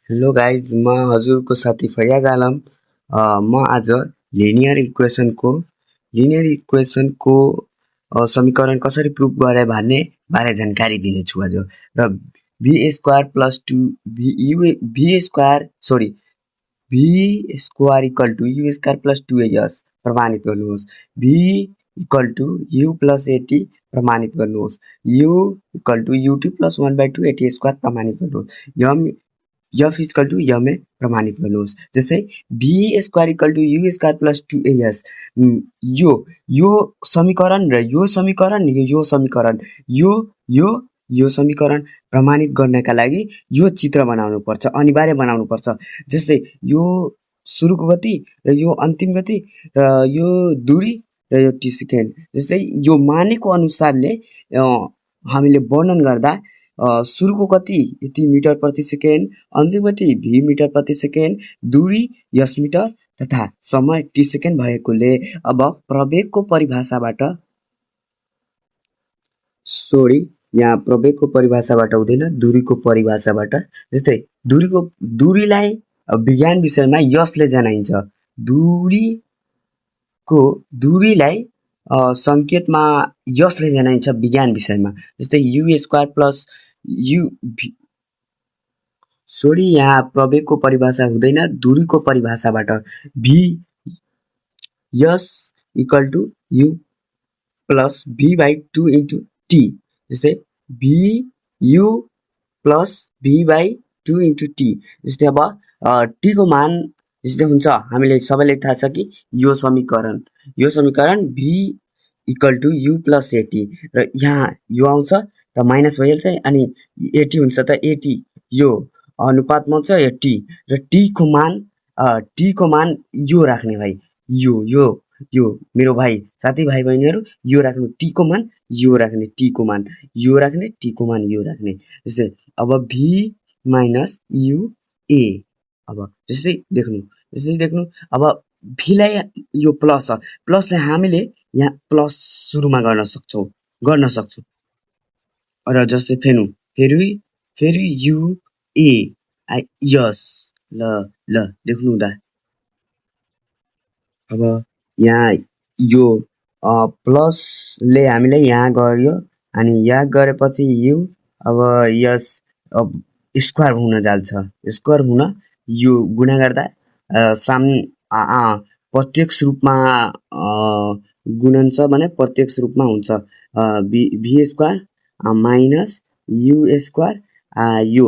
Hello guys, म हजुरको साथी फैयाज आलम। म आज लिनियर इक्वेसनको समीकरण कसरी प्रुभ गरे भन्ने बारे जानकारी दिनेछु आज। र v square plus two v square equal to u square plus 2as प्रमाणित गर्नुहोस्। V equal to u plus a t प्रमाणित गर्नुहोस्। U equal to u t plus 1/2 a t square प्रमाणित गर्नुहोस्। एफ इक्वल टू यमए प्रमाणित गर्नुहोस्। जस्तै v square equal to u square plus 2as यो समीकरण र यो समीकरण प्रमाणित गर्नका लागि यो चित्र बनाउनु पर्छ, अनिवार्य बनाउनु पर्छ। जस्तै यो सुरुको गति र यो अन्तिम गति र यो दूरी र यो टी सेकेन्ड, जस्तै यो मानेको अनुसारले हामीले वर्णन गर्दा सुरुको गति यति मिटर प्रति सेकेन्ड, अन्तिम गति भी मिटर प्रति सेकेन्ड, दूरी यस मिटर तथा समय टी सेकेन्ड भएकोले अब प्रवेगको परिभाषाबाट यहाँ प्रवेगको परिभाषाबाट हुँदैन, दूरीको परिभाषाबाट। जस्तै दूरीलाई विज्ञान विषयमा यसले जनाइन्छ। दूरीलाई संकेतमा यसले जनाइन्छ विज्ञान विषयमा। जस्तै यू स्क्वायर प्लस यहाँ प्रवेगको परिभाषा हुँदैन, दूरीको परिभाषाबाट भी s equal to u plus v/2 into t. जस्तै v u plus v/2 into t. जस्तै अब टीको मान जस्तै हुन्छ, हामीले सबैलाई थाहा छ कि यो समीकरण v equal to u plus a t र यहाँ यो आउँछ त माइनस भइहाल्छ, अनि एटी हुन्छ त एटी यो अनुपातमा हुन्छ यो टी र टीको मान यो राख्ने भाइ। यो मेरो भाइ साथीभाइ बहिनीहरू यो राख्नु, टीको मान यो राख्ने, टीको मान यो राख्ने। जस्तै अब भी माइनस यू ए। अब जस्तै देख्नु अब भीलाई यो प्लस छ, प्लसलाई हामीले यहाँ प्लस सुरुमा गर्न सक्छौँ र जस्तै फेरि यु ए यस ल देख्नु दा। अब यहाँ यो प्लसले हामीलाई यहाँ गर्यो, अनि यहाँ गरेपछि यु अब यस स्क्वायर हुन जान्छ। स्क्वायर हुन यो गुणा गर्दा प्रत्यक्ष रूपमा गुणन छ भने प्रत्यक्ष रूपमा हुन्छ भी स्क्वायर माइनस यु स्क्वायर यो